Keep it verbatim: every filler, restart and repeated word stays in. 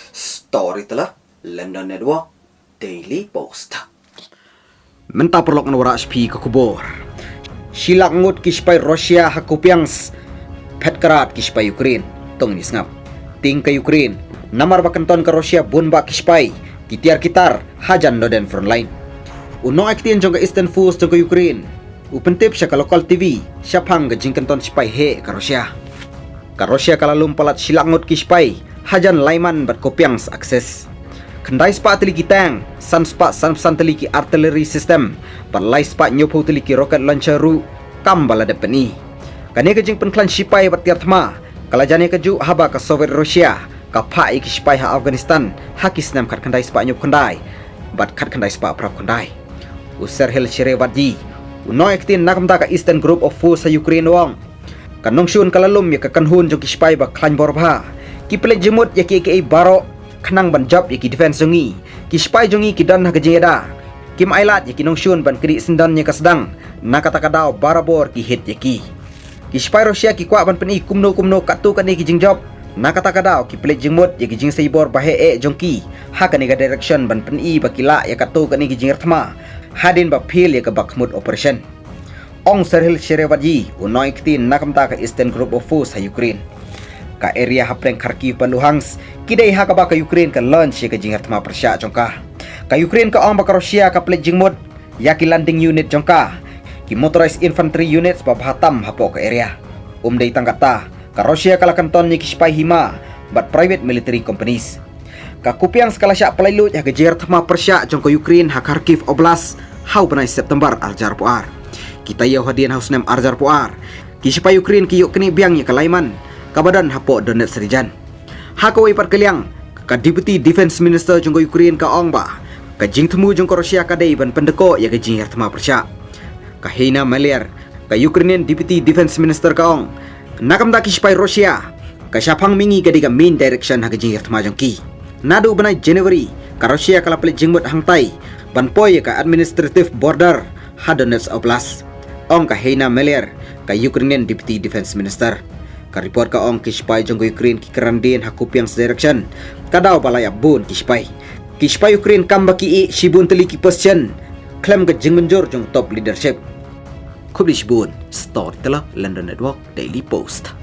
Storyteller, London Network, Daily Post. Mynta paralok ngan wallam ïa phi ka khubor. Shi lak ngut ki sipai Russia ha Kupiansk phet krad ki sipai Ukraine. Tang ngin sngap. Tieng ka Ukraine, namar ba kynton ka Russia bun bah ki sipai, ki tiar ki tar hajan northern front line. U nongaiktien jong ka Eastern Force jong ka Ukraine u pyntip sha ka local T V shaphang ka jingkynton sipai heh ka Russia. Ka Russia ka la lum palat shi lak ngut ki sipai hajan Lyman bad Kupiansk Axis. Khyndai spah tylli ki tank, san spah san phew san tylli ki artillery system bad lai spah hynñiew phew tylli ki rocket launcher ruh kam ba la dep pyni. Kane ka jingpynkhlaiñ sipai bad tiar thma ka la jan ïa kajuh haba ka Soviet Russia ka phah ïa ki sipai ha Afghanistan ha ki snem khatkhyndai spah hynñiew phew khyndai bad khatkhyndai spah phra phew khyndai. U Serhiy Sherevadji, u nongaiktien na ka bynta ka Eastern Group of Force ha Ukraine u ong, ka nongshun ka la lum ïa ka kynhun jong ki sipai ba khlaiñ bor bha. Ki pynleit jingmut ïa kiei kiei baroh khnang ban jop ïa ki defense jong ngi. Ki sipai jong ngi ki don ha ka jingïada. Kim ailad ïa ki nongshun ban kdih syndon ïa ka sdang. Na kata ka daw barabor ki hit ïa ki. Ki sipai Russia ki kwah ban pyni kumno kumno katto katne ki jingjop. Na kata ka daw ki pynleit jingmut ïa ki jingsei bor ba heh eh jong ki ha kane ka direction ban pyni ba ki lah ïa katto katne ki jingïar thma hadien ba phylla ïa ka Bakhmut operation. Ong Serhiy Sherevadji, u nongaiktien na ka bynta ka Eastern Group of Force ha Ukraine. Ka area hapdeng Kharkiv bad Luhansk ki dei ha kaba ka Ukraine ka launch ïa ka jingïar thma pyrshah jong ka. Ka Ukraine ka ong ba ka Russia ka pynleit jingmut ïa ki landing unit jong ka, ki motorized infantry units ba bha tam hapoh ka area. Um dei tang katta, ka Russia ka la kynton ïa ki sipai hima bad private military companies. Ka Kupiansk ka la shah pynlait lut ha ka jingïar thma pyrshah jong ka Ukraine ha Kharkiv Oblast ha u bnai September ar hajar arphew ar. Kita ïa hadien ha u snem ar hajar arphew ar, ki sipai Ukraine ki ïoh knieh biang ïa ka Lyman kaba don hapoh Donetsk region. Ha kawei pat ka liang, ka Deputy Defense Minister jong ka Ukraine ka ong ba ka jingthmu jong ka Russia ka dei ban pyndkoh ïa ka jingïar thma pyrshah. Ka Heina Maliar, ka Ukrainian Deputy Defense Minister ka ong, na ka bynta ki sipai Russia, ka shaphang mihngi ka dei ka main direction ha ka jingïar thma jong ki. Naduh u bnai January, ka Russia ka la pynleit jingmut hangtai ban poi ïa ka administrative border ha Donetsk Oblast. Ong ka Heina Maliar, ka Ukrainian Deputy Defense Minister. Ka report ka ong ki sipai jong ka Ukraine ki kren dien ha Kupiansk direction. Ka daw ba la ïap bun ki sipai. Ki sipai Ukraine kam ba ki ïeh shibun tylli ki position khlem ka jingmynjur jong top leadership. Khublei shibun. Storyteller, London Network, Daily Post.